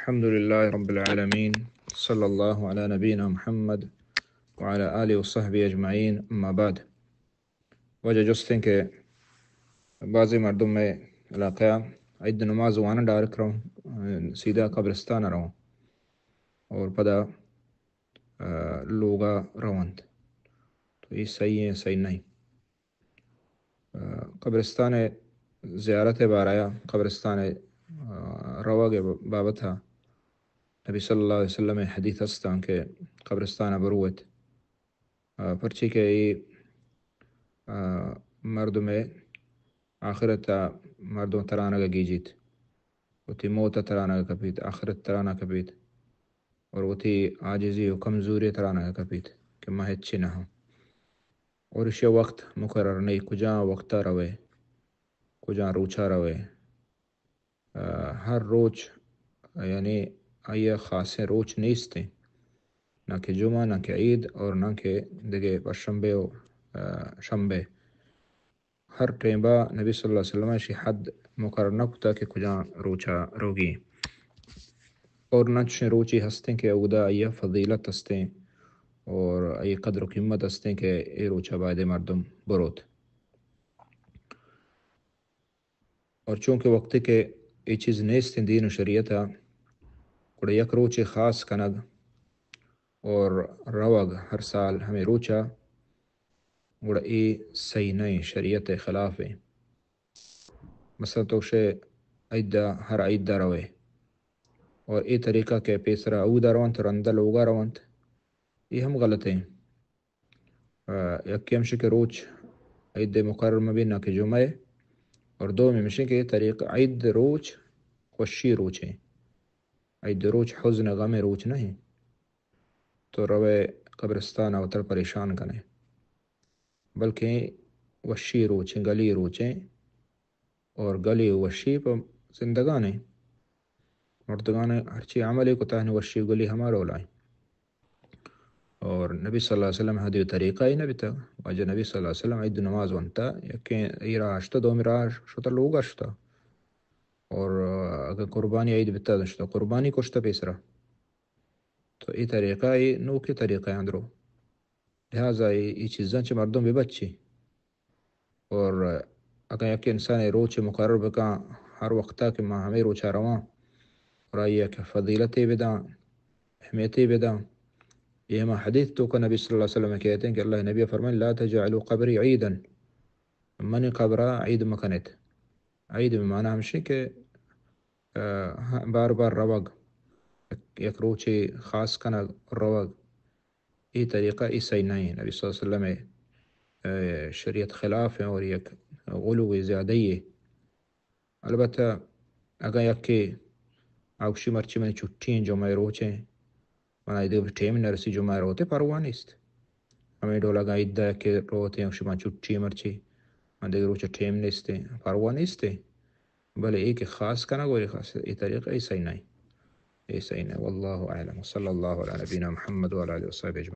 الحمد لله رب العالمين، صلى الله على نبينا محمد وعلى آله وصحبه أجمعين، أما بعد. واجہ، جستیں کہ بعضی مردم میں علاقہ عید نماز وانا ڈائریکٹ رہوں، سیدھا قبرستان رہوں اور پدا، آ، لوگا روند. تو یہ صحیح ہے، صحیح نہیں. آ، قبرستان زیارت بارہ یا قبرستان، آ، روگ بابت نبی صلی اللہ علیہ وسلم حدیث ہستاں کہ قبرستان بروت. آ، پرچی کہ ای، آ، مردم آخرت مردم ترانگ گیجیت، وتی موت ترانگ کپیت، آخرت ترانگ کپیت اور وتی عاجزی و کمزوری ترانگ کپیت کہ ما ہچی نہ ہاں. اور ایشی وقت مقرر نہیں، کجا وقتا روے، کجا روچا روے. آ، ہر روچ، یعنی آئی خاصیں روچ نیستیں، نہ کہ جمعہ، نہ کہ عید اور نہ کہ دگہ پشنبے و، آ، شنبے. ہر ٹیمبا نبی صلی اللہ علیہ وسلم شی حد مقرر نہ کتا کہ کجا روچا روگی. اور نہ چشیں روچی ہستیں کہ اودا آئی فضیلت ہستیں اور آئی قدر و قیمت ہستیں کہ اے روچا باید مردم بروت. اور چونکہ وقتی کہ اے چیز نیستیں دین و شریعتا، گڑا یک روچے خاص کنگ اور روگ ہر سال ہمیں روچا، گڑا اے صحیح نہیں، شریعت خلاف ہے. مثلاً تو شے عید، ہر عید روے اور اے طریقہ کہ پیسرا اودا رونت، رندا لوگا رونت، اے ہم غلط ہیں. آ، یکے ہمشی کہ روچ عید مقرر مبی نہ کہ جمعہ، اور دومی ہمشی کہ طریق عید روچ خوشی روچیں. عید روچ حزن غم روچ نہیں. تو روے قبرستان وتر پریشان کنے، بلکہ وشی روچیں، گلی روچیں، اور گلی وشی پہ زندگانے، مردگانے ہرچی عملی کتا ہے وشی گلی ہما ڈولائیں. اور نبی صلی اللہ علیہ وسلم ہدی و طریقہ ہی نہ بیتا. واجہ نبی صلی اللہ علیہ وسلم عید نماز ونتا، یکیں ای راہ اشتا، دومی راہ شتا، لوگ اشتا. اور اگر قربانی عید بیتا، شتا قربانی کشتا پیسرا. تو ای طریقہ، ای نوکی طریقہ اندرو. لہذا ای، ای چیزاں چہ مردم ببچی. اور اگاں یک انسانے روچے مقرر بکاں، ہر وقتا کہ ما ہمے روچا رواں، اور آئی یک فضیلتے بداں، اہمیتے بداں، یہ ہما حدیث توکا نبی صلی اللہ علیہ وسلم کہتے ہیں کہ اللہ نبی فرمائے: "لا تجعلوا قبری عیدا"، منی قبرا عید مکنت. عید معنی ہمشی کہ، آ، بار بار روگ، یک روچے خاص کنگ روگ، اے طریقہ اے صحیح نہیں. نبی صلی اللہ علیہ وسلم، آ، شریعت خلاف ہیں اور یک غلو زیادہ ہی ہے. البتہ اگاں یکے آ گوشی مرچی منی چھٹی ہیں، جمعہ روچ ہیں، منا ایدگہ ٹیم نرسی، جمعہ روتے، پرواہ نیست. ہمیں ڈول اگاں عیدہ کہ روتے ہیں، شما چھٹی مرچی، من دگہ روچ ٹیم نیستے، پرواہ نیستے. بلے اے کہ خاص کنگ، اور خاص اے طریقہ اے صحیح نہیں. اے صحیح نہیں. واللہ اعلم. صلی اللہ علی نبینا محمد وعلی آلہ وصحبہ اجمعین.